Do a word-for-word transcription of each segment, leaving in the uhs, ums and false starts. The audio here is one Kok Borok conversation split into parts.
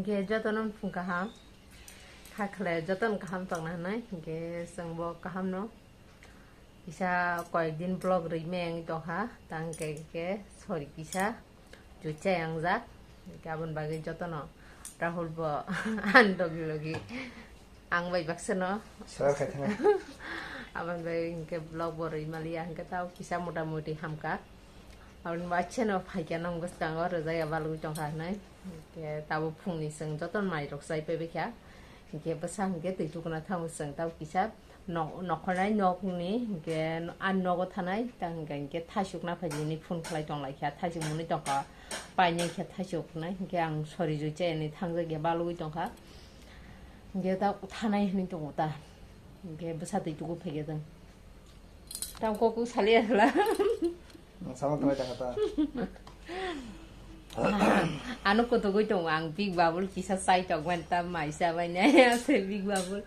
Hingke jotono phung kaham. Kha khle jotono kaham tongna hwnwi. Hingke chwngbo kahamno. Kisa koyek din vlog rwimeng tongkha. Tang hingke hingke sorry kisa. Juchai angjak. Hingke aboni bagwi jotono Rahul bo ani logi logi ang bai baksano. Share khai thangna. Aboni bagwi hingke vlog bo rwimaliya hingke tao kisa mota moti hamka. Aboni bacheno phaikya nang bwskango rwjak ya balwi tongkha hinwi. Hingke tabo phungni chwng joto mairok chai paibaikha. Hingke bwsa hingke twi tukuna thango chwng tabo kisa nok-, nokhornai nokni hingke a nogo thanai ta hingke hingke thasukna phaidi hinwi phone khlai tonglaikha thasuk mwnwi tongkha painai khe thasuk hinwi hingke ang sori jui chayani thangjak ya balwi tongkha. Hingke ta thanai hinwi tongo ta. Hingke bwsa twi tuku phaikhe tong. Tam kok kok saliya sala. Sama tongwi ta kata. Ano kotogoi tongo ang Big Bubble kisa chai tongmani ta maisa bai nai ase Big Bubble.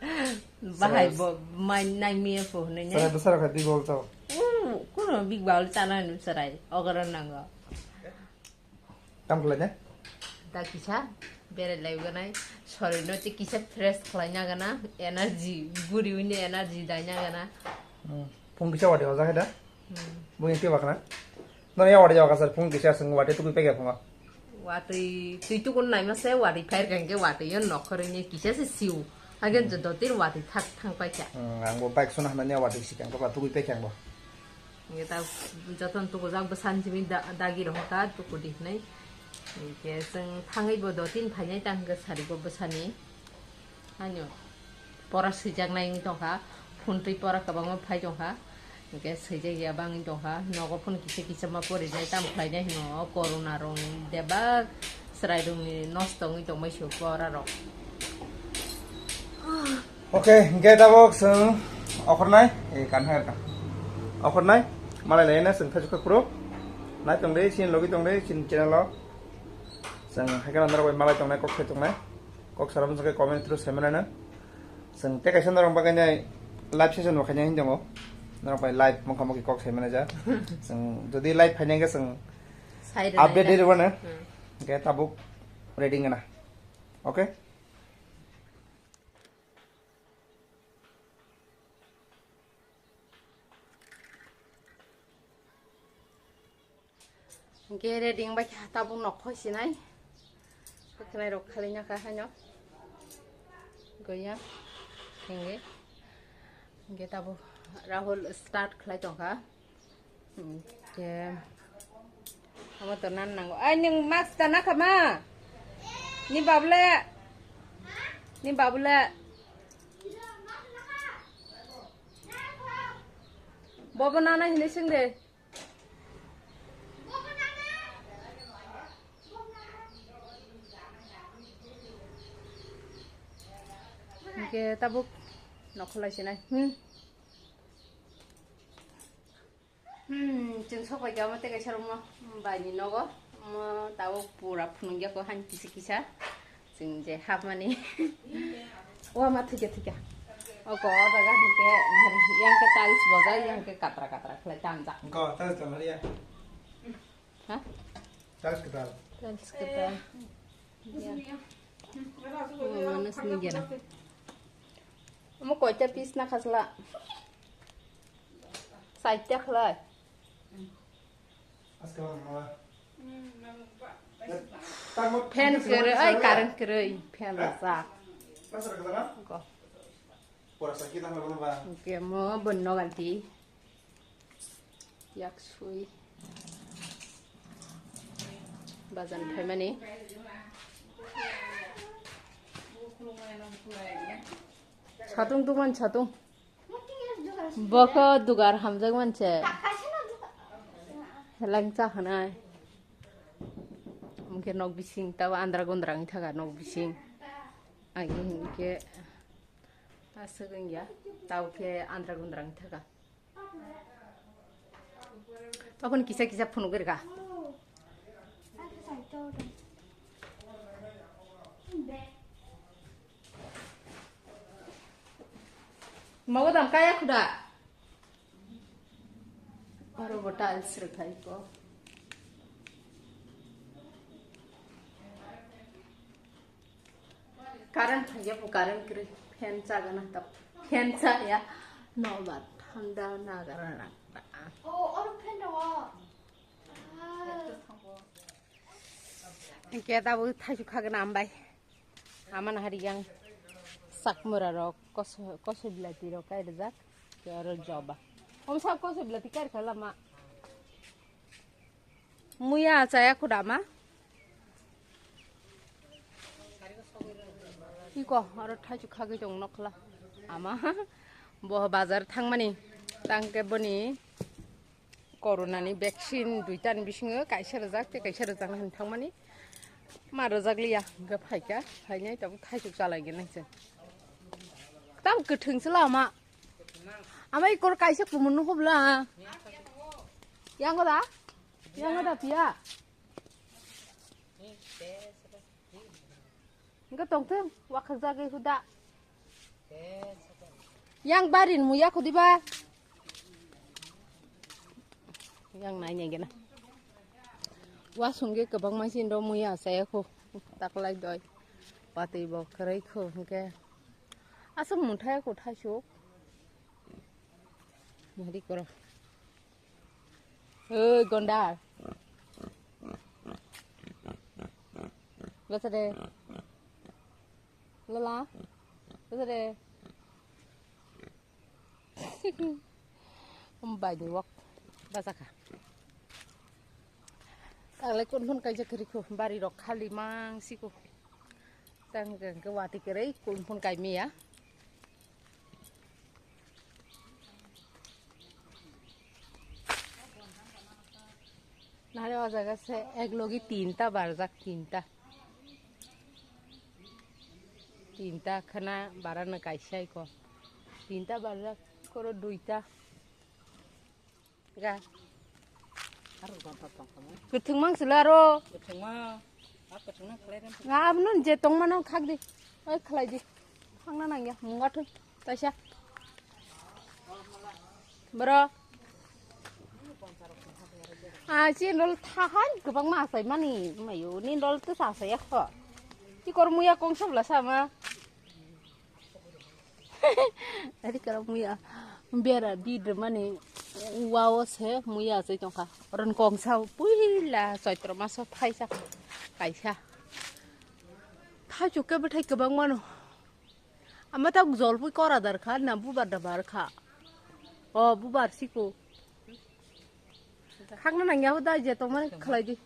Bahai Sarai. Bo mai nai miya po hinwi ne. Sarai bwsa rok hai Big Bubble chao. Mm, kuno Big Bubble chana hinwi sarai. Ogoro nango. Tam khlai ne? Da kisa berai lai ganai. Sorry no te kisa fresh khlai na gana. Energy. Guri wini energy dai na gana. Hmm. Phung kisa wadi hoja khai da? Hmm. Bung iti bakna. Nani ya wadi jawa kasar phung kisa sung wadi tukui pegya phunga. Watui tui tukun nai mase wadi phair kangke wadi yon nokhoroi ni kisa se siu. Hagen Hmm. Jodotir wadi thak thang paikha. Hmm, ang bo bike suna hana niya wadi sikang ko ba tukui pegya ang bo. Nge ta joton tuku jak bwsan simi da-, dagi rohoka tuku di hinai. Nge seng thangai bo dotin phainai tang ke sari bo bwsani. Hanyo. Pora swijak nai wngwi tongkha, phone twi pora kwbangma phai tongkha, hwnkhe swijak ya bangwi tongkha, nogo phone kisa kisa ma porinai tamo khlainai hino, o corona rok ni bebak chwrai rok ni nosto wngwi tongmai sio pora rok. Okay, hwnkhe tabok chwng okhornai, eh, kan hai ka. Okhornai, malai lai na chwng thajwk kha kuro. Nai tong de, chini logi tong de, chini channel o. Chwng hai kheno norok bai malai tongnai, kok sai tongnai. Kok saram jagwi comment through sai mano. Chwng tei kaisa norok bagwi nai live session bo khaina hinwi tongo. Norok bai live mokha mokhi kok sai mano ja. Chwng jodi live phaina hwnkhe chwng Sai rwnai update na. Rwmano. Hmm. Hwnkhe tabuk ready wngna. Okay? Hingke ready wngbai kha tabuk nok khoi sinai. Khwkhnai rok khali naka haino. Goya. Hingke. Hingke tabuk Rahul start khlai tongkha. Hingke. Amo to nan nango. Ai nwng mask ta naka ma? Ni babule. Ni babule. Bobo nana hinui sing de. Hingke tabuk nokholai sinai. Hmm. Hmm, chwng sok bai khe omo tei kaisa room o, hmm, bai ni nogo. Omo tabuk pura phunuk ya ko han kisa kisa. Chwng je hapmani. Wa ma thikya thikya. O ko o jaga hwnkhe yang khe tiles bojak, yang khe katra katra khlai tangjak. Ko tiles tong ya. Ha? Tiles kwtal. Tiles kwtal. Ya. Omo no sini gena. Omo koita piece na khasla. Saita khlai. Fan kwrwi, ai, current kwrwi, fan rwchak. Go. Hwnkhe mo bwrwino ganti. Yak sui. Bazar phaimani. Satung tungmani satung. Bokho dugar hamjak manse. Helang cha hwnai. Hwnkhe nok bising tabo andra gundra wngwi thaka nok bising. Agi hwnkhe aswk wngya tabo khe andra gundra wngwi thaka. Tokon kisa kisa phunuk rwkha. Mago dam kaya khuda. Oro bo tiles rwkha iko. Current thangya bo current kwrwi fan chagana ta fan chaya no ba thanda nagarana. Oh, oro fan dawa. Hingke tabuk thaichuk khagwna ambai. Amana hari yang sakmura rok koso koso bilati rok kai rijak. Ke oro joba. Om sab koso bilati kai khala ma. Muya chaya khuda ma. Iko oro thaichuk khagwi tong nokla. Ama bo bazar thangmani tangke boni corona ni vaccine duita ni bisingo kaisa rijak te kaisa rijak nai thangmani ma rijak liya hingke phaika phainai tabuk thaichuk chalai gini se. Tam kwthwng se lama. Ama ikor kaisa kumun no hobla. Yang da? Yang da pia? Hingke tongthwng, wakhak jagwi huda. Yang barin muya khudiba. Yang nai nai gena. Wasungge kwbangma sin do muya saya khu. Taklai doi. Patwi bo kwrwi khu hingke. Aswk mungthaya khu thaisuk. Mari koro. Oi, gondar. Basa de. Lala. Basa de. Bai de wak. Basa kha. Tagle kun phun kaisa kiri ko bari rok khali mang siko. Tang ke wati kere kun phun kai miya. Nare o jaga se ek logi tinta barjak, tinta. Tinta khana barana kaisa iko. Tinta barjak koro duita. Ga. Aro gonta tongkha mo. Kwthwng mang sila aro. Kwthwng ma. A kwthwng na khlai ran. Nga abnun je tong mano khak di. Oi khlai di. Khangna nangya. Munga thun. Taisa. Bro. A si nol thahan kwbang ma asai mani mayo ni nol to sa asai kho. Ki kor muya kong sabla sama. Ari kara muya bera bid mani wao se muya se tongkha. Ron kong sa puila soitro maso thaisa kaisa. Thai chukke bethai kwbang mano. Ama ta jol pui kora dar kha na bubar da bar kha. O bubar siko. Khakna nangya ho da je tongmani khlai di.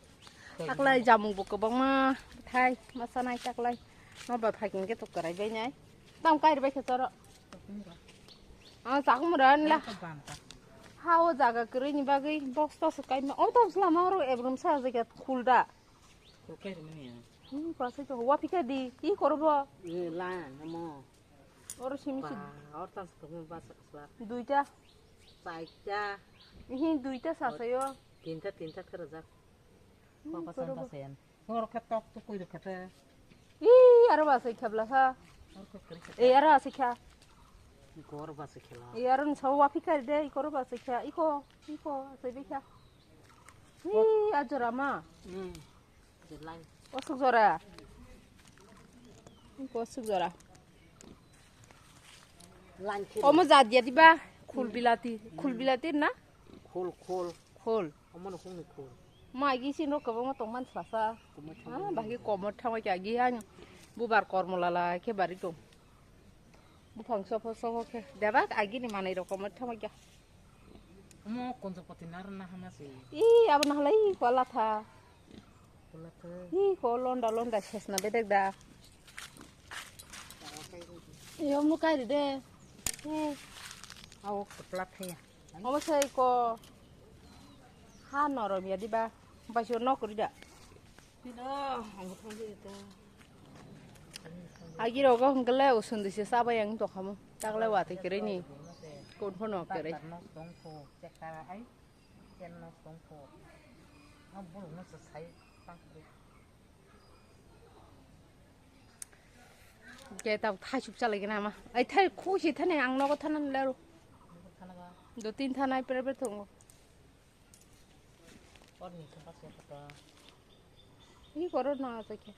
Taklai jamung bo kwbangma thai masa nai taklai. No ba phaking ke to karai bai nai. Tam kai bai khe choro. Ah, chakmura nla. Ha o jaga kwrwi ni bagwi box to se kai ma. O tam slama ro ebrum sa je khul da. Khul kai mani. Hmm, pasai to wa phika di. I korbo. Ni la namo. Oro simi si. Ba, or tas kami basa kasa. Duita. Saita. Ihi duita sasayo. Tinta, tinta kerajak. Hmm, papa korobo. Santa sayan. Or khatok to koi kata. Ih, aro basa khabla sa. Or khatok kata. Eh, aro asa kha. Iko or basa khela. Eh, aro nsa wa phikar de, iko oro basa kha. Iko, iko, asa bikha. Ih, ajora ma. Hmm. Osuk jora. Osuk jora. Omo jat ya diba? Khul bilati. Khul bilati na? Khul, khul. Khul. Omo no khungni khul. Ma agi sin ro kwbangma tongman sasa. Komor thangma. Ah, bagi komor thangma kya agi ang. Bubar kormo lala khe bari tong. Buphang sopho sopho khe. Debak agi ni manai ro komor thangma kya. Omo konjokpati narwkna hama se. Ih, abo nahalai iko latha. Kolatha. Ih, ko londa londa sesna bedek da. Ih, omo kai de. Ih. Awo kepla thaya. Omo sai ko ha norom ya diba. Baisio nok rida. Agi rogo hwnkhe le usundui se chabai ang tongkhamu. Taklai watwi kwrwi ni. Kun phano kwrwi. Hwnkhe tabuk thaisuk chalai gana ma. Ai thai khusi thani ang nogo thana lero. Do tin thana ai private thongo. Iko oro no asai khe.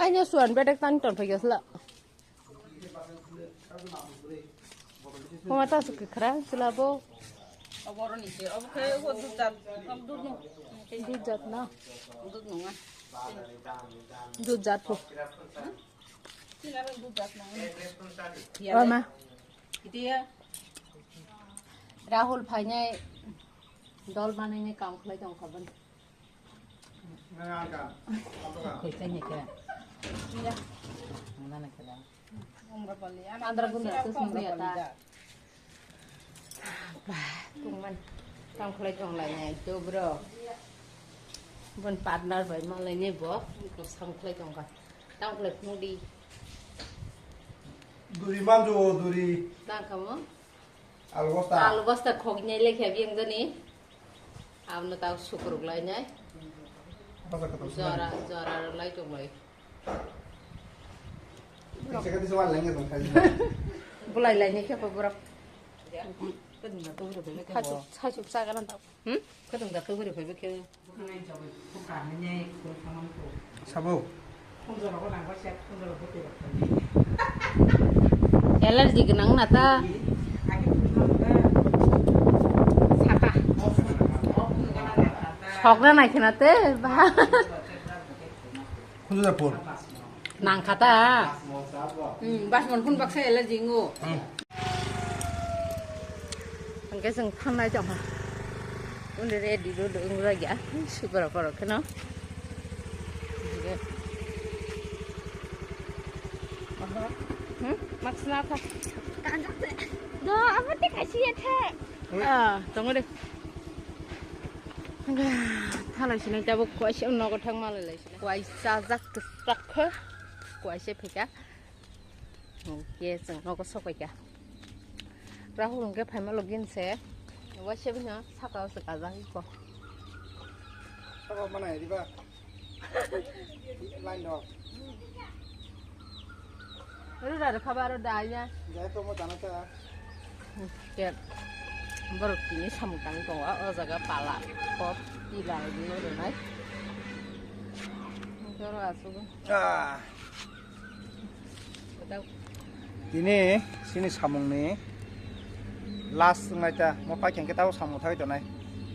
Aino suan bedek tang ton phai gasla. Mama ta su kikra sila bo. Oboroni se, obo khe o dujat, obo dudno. Dujat na. Dudno nga. Dujat po. Sila bo dujat na. Ama. Itiya. Rahul phainai dol banainai kam khlai tong kha bani. Koi tanya kira. Iya. Mana na kira. Andra guna tu sumri ata. Bah, tungman. Kam khlai tong lai nai tu bro. Bon partner bai malai ne bo. Ko sam khlai tong ka. Kam khlai phung di. Duri manjo duri. Tang kamo. Alu bosta. Alu bosta khoknai lekha biyang jani. Abno tao sukruk lainai. Bosta khatam sinai. Jora, jora lai tong lai. Kisa kati sawal lenge tong khai. Bulai lainai khe ko borok. Khachuk, khachuk sagana tao. Hmm? Khachuk da khogori phai bekhe. Sabo. Allergy gwnang na ta. Saka. Sokna nai khena te ba. Khunju da phur. Nang kha ta. Hmm, bas mon phun baksa allergy ngo. Hmm. Hingke chwng thangnai tongkha. Undi ready do do wngjakya. Subra borok kheno. Hingke. Oho. Hmm? Mask na kha. Kanjakte. Do, abo te kaisi ya the. Hmm? Ah, tongo de. Hingke thalai sinai tabuk kuaisa nogo thangma lai lai sinai. Kuaisa jak kwchak kha. Kuaisa phika. Hingke chwng nogo sokphaikha. Rahul hingke phaima login se. Waisa bini saka o se kajak iko. Saka mana ya, diba? Line dok. Ru ra ra khaba ro da ya. Jai to mo dana ta. Hingke borok tini samung tang tongo o jaga pala. Kop tila ri ro nai. Hingke oro asuk. Ah. Tini sini samungni last wngnai ta, mo paikha hwnkhe tabo samung thagwi tongnai.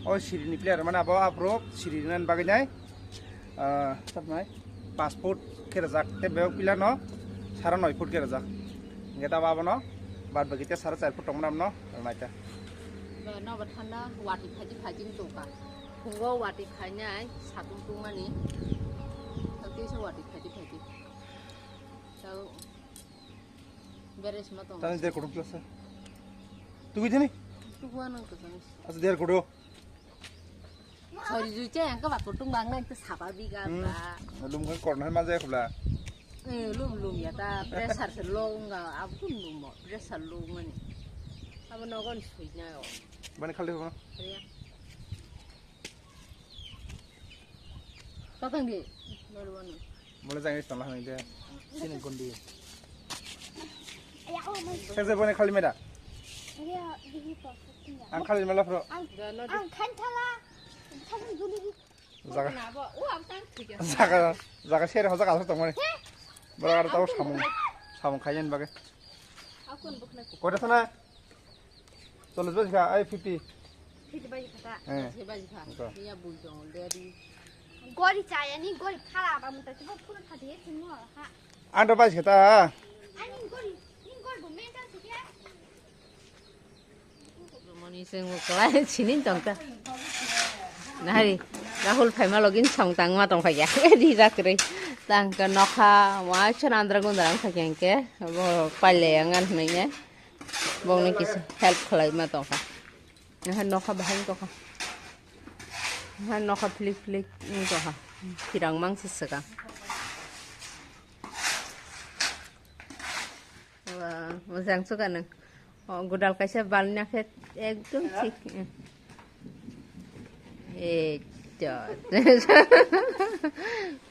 O sirini player mane abo aphuru siri rinani bagwi nai, ah, sabnai paanch foot khe rwjak, tei bebak pillar no sara noi foot khe rwjak. Hwnkhe tabo abono baad bagi tei sara char foot tongmani abono rwnai ta. Nobo thanda watwi phaidi phaidi wng tongkha. Phungo watwi khainai satung tungmani. Tei se watwi phaidi phaidi. Tao beres ma tong. Tani der kodo plus. Tugui dini? Tugua nang to tani. Asa der kodo. Sorry jui che ang ka ba kotung bang nang to saba biga ba. Lum kan korna ma jai khula. Eh, lum lum ya ta pressure se low nga abu lum mo pressure low mani. Abo nogon sui na yo. Bani khali hono. Riya. Tatang di. Baru anu. Mula jangan tong lah ni dia. Sini gundi. Saya saya boleh kali meda. Iya, di hip hop. Ang kali mela pro. Ang ang kan thala. Kan gundi. Jaga. Jaga jaga share hoja kaso tong mani. Bara ada tahu samung samung khayan bagai. Aku nak. Kau dah sana. Chollish baji kha, ai fifty. Fifty baji kha ta? Eh. Chollish baji kha. Wngkha. Iya bui tong, deri. Gori chaya ni, gori phala ba muta chibo phuru thadi simo ha. Ando baji kha ta? Ani gori, ni gori bo mental sikya. Moni sing mo klai chini tong ta. Nari, Rahul phaima login song tang ma tong phai ya. Di jakri. Tang ka nokha, wa chana andra gundra ang phai ke. Bo paile yang an hmai ne. Bongni kisa help khlai ma tongkha. Aha nokha bahai tongkha. Aha nokha phlik phlik wng tongkha. Khirang mangsa swkang. Wah, mojang suka nang. Oh, godal kaisa balna khe ekdom thik. Ei, chot.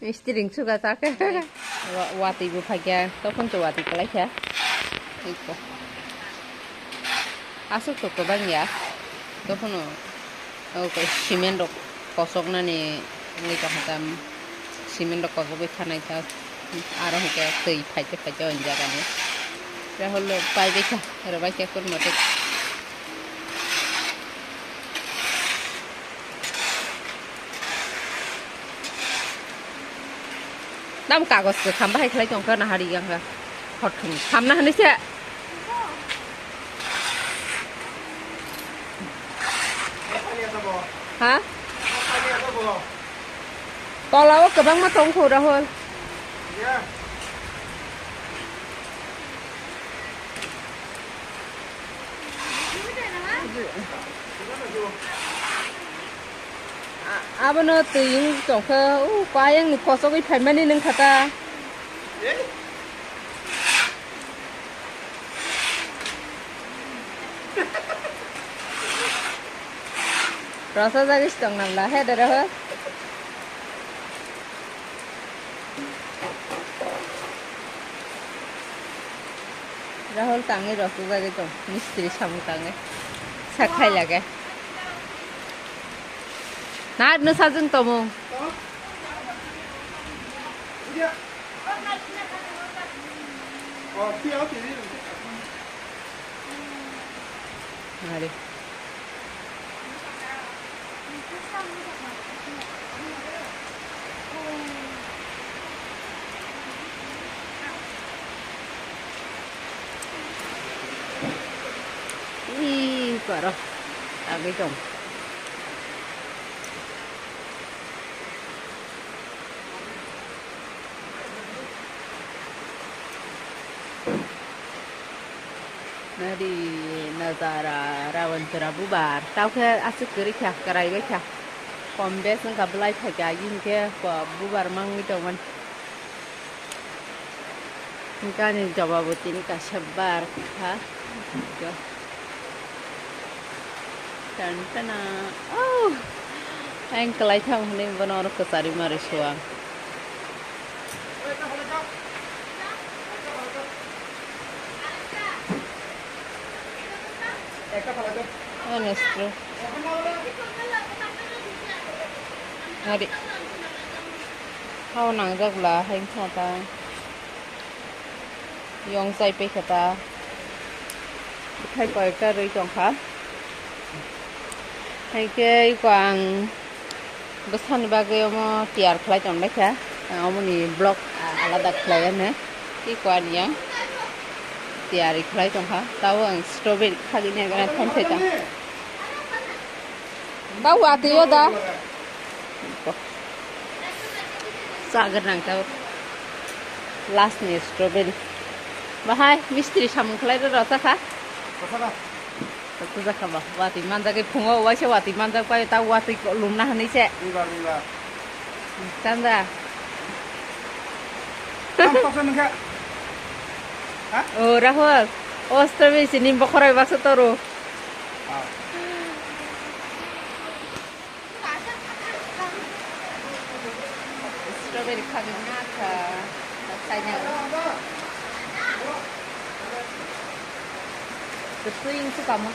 Mistring suka ta khe. Wa-, watwi bo phaikha, tokon to watwi kalaikha. Iko. Aswk to kwbang ya. Tokono, oh, ko cement rok kosoknani wngwi tongkha tam. Cement rok kosogwi khanai ta. Aro hwnkhe twi phaite phaite o jagani. Rahul bai bai kha, rw bai kha kurma twi. Nam kagos kwkham bahai khlai tongkha na hari yang kha. Hot thung khamna hwnwi se. Ha? Tola o kwbangma tongkho Rahul. A-, abono twi wng tongkha, o kayang ni kochogwi phaimani nung kha ta. Rasa jagis tong nang la, he dara ho. Rahul tangwi rosok jagwi tong, mistri samung tangwi. Sak khai lage. Na no sajwng tomung. Mari. Ih, koro. Agwi tong. Nadi nazara Rawanchura bubar. Tao khe aswk kwrwi kha, kwraibai kha. Kom bes wngkha, bwlai phaikha, agini khe bubar mangwi tongmani. Gani jawabo tini kaisa bar kha. Tantana. Oh! Ang kwlai thang hwnwi bono oro kwchari mari suang. Honestly. Ari. Hao nangjak bla, hai wngkha ta. Yong chai pai kha ta. Khai koi ta rwi tong kha. Hai khe iko ang bwsani bagwi omo tiyar khlai tong lai kha. Ang omoni vlog alada khlai anw. Iko ani ang tiyari khlai tong kha. Tao ang strawberry khagini agana thansai tong. Ba watwi o da. Chagra nang tao. Last ni strawberry. Bahai mistri samung khlai rw rw chakha. Rw chakha ba. Watwi manjak phungo waisa watwi manjak pai ta watwi lumna hwnwi se. Tanda. Tam kosa nungkha. Ha? O Rahul. O strawberry sini bokhoroi baksa toro. Ah. Strawberry khagwi na kha. China. Kwtwi wng sukamo.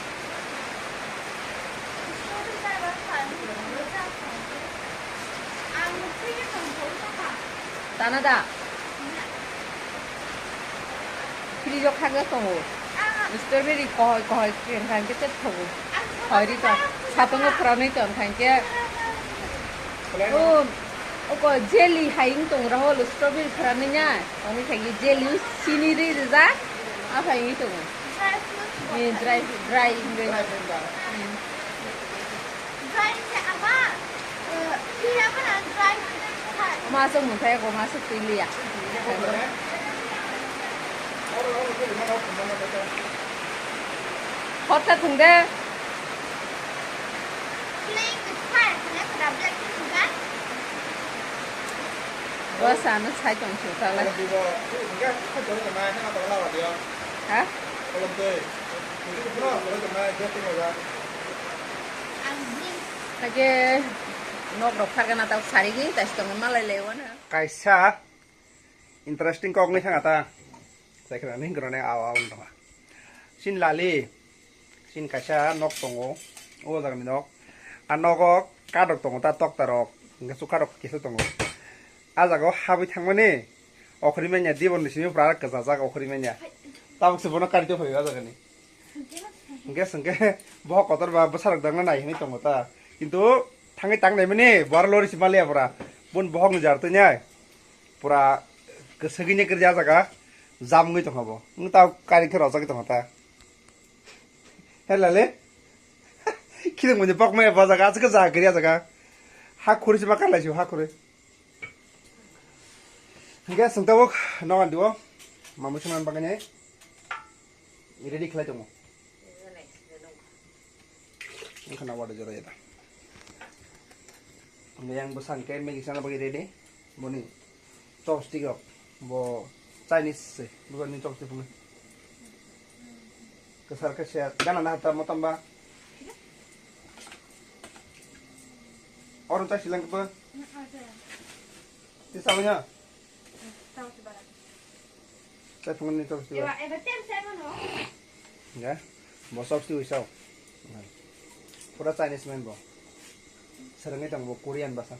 Tana da. Fridge o khagwi tongo. Strawberry kohoi kohoi khe thang khe tet thogo. Khoi ri tong. Satungo phranwi tong thang khe. O, oko jelly hai wng tong Rahul strawberry phranwi na. Tongwi thang khe jelly o sini ri rijak. Aphai wngwi tongo. Dry fruit. Eh, dry, dry wngwi. Dry fruit ba? Hmm. Dry wngkhe aba, eh, phiyaba na dry fruit khai. Masuk mungkha ya, masuk twi liya. Hot kha thung de. Plain khai, khai, khai, black tea khai. Bwsa ano sai tong su tala. Ha? Ang jin. Hake nok rok khargana tau sarigi, tai tong malai lewana. Kaisa interesting kok ni thanga ta. Sai khna ni grone aw aw ntoma. Sin lali. Sin kaisa nok tongo. O jaga ni nok. A nogo kadok tongo ta tokta rok. Hingke su kadok kisa tongo. A jaga o habwi thangmani. Okhori manya, dibon ni simi pura kwchajak okhori manya. Tabuk se bono karito phai o jaga ni. Hwnkhe swngkhe bohok kotor ba bwsarok dangna nai hinwi tongo ta. Kintu thangwi tang nai mani bo aro lori se maliya pura. Bun bohok ni jar twi nai. Pura kwswgwi ni kwrwi a jaga jam wngwi tongkha bo. Wng ta kari khe rojagwi tongkha ta. He lale. Khilong mani pok maya bo jaga aswk jaga kwrwi a jaga. Ha khuri se ma karlai se ha khuri. Hingke chwng tabuk nogo andio, mamui songna bagwi nai ready khlai tongo. Wngkha na water jora jora. Hingke yang bwsa hingke Maggi sana bagwi ready. Boni chopstick rok, bo Chinese se, boni chopstick phunuknai. Kwsar khe se gana na hata motom ba. Oro chai silang khe bo. Tisa wanya. Chai phunuknai chopstick. Ya, bo chopstick wisao. Pura Chinese man bo. Serengwi tong bo Korean basa.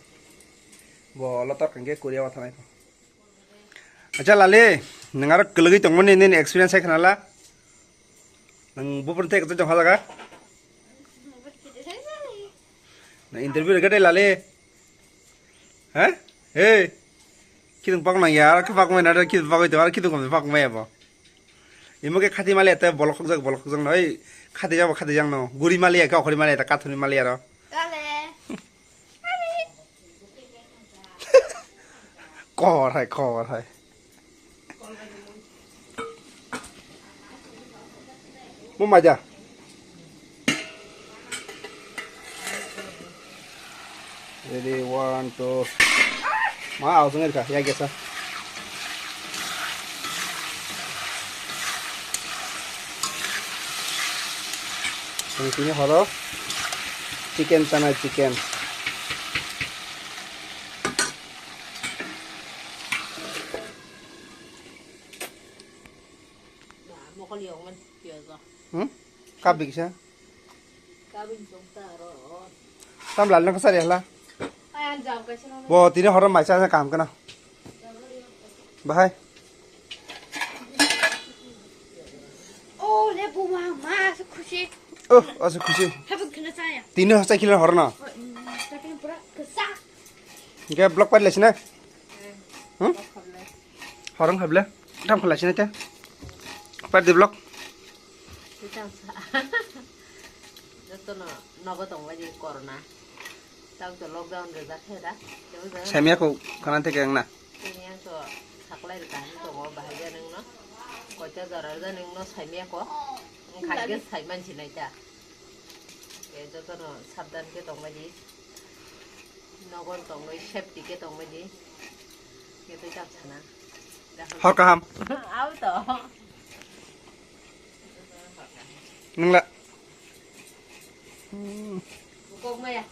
Bo lotok hingke Korea o thanai. Acha lale, nwng aro kwlwgwi tongmani nini experience hai khnala? Nwng buphuru tei kwchai tongkha jaga? Nwng interview rwgwi tei lale? Ha? Hey! Khidong paknang ya, aro khe pakmai na, khidong pakwi tong, aro khidong pakmai ya bo. Imo khe khati maliya tei bolok khokjak, bolok khokjak no, ei khati jabo khati jang no, guri maliya khe okhori maliya ta kathoni maliya ro. Lale. Khobor hai, khobor hai. Mo maja. Ready, one, two. Ma, aw, sengir ka, ya gesa. Ang tini horo chicken chanai, chicken. Hmm? Kap bikisa. Tam lal nang kasari hala. Bo tini horo maisa sa kam kana. Bahai. Oh, le buma, ma, so khushi. Oh, asa khushi. Habuk khna chaya. Tini hasa khila horo na. Hingke vlog pari laisina. Hmm? Horong hable. Tam khala sina te. Pari di vlog. Jotono nogo tongbai di corona. Tang to lockdown rwjak khe da. Samya ko kanan te keng na. Tini ang to saklai rwkha hwn tongo bahai ja nwngno. Koita jora rwjak nwngno samya ko. Wngkha khe sai mansi nai ta. Jotono sabdan khe tongbai di. Nogon tongwi safety khe tongwi di. Khe twi tak sana. Hor kaham. Au to. Nungla. Kok maya.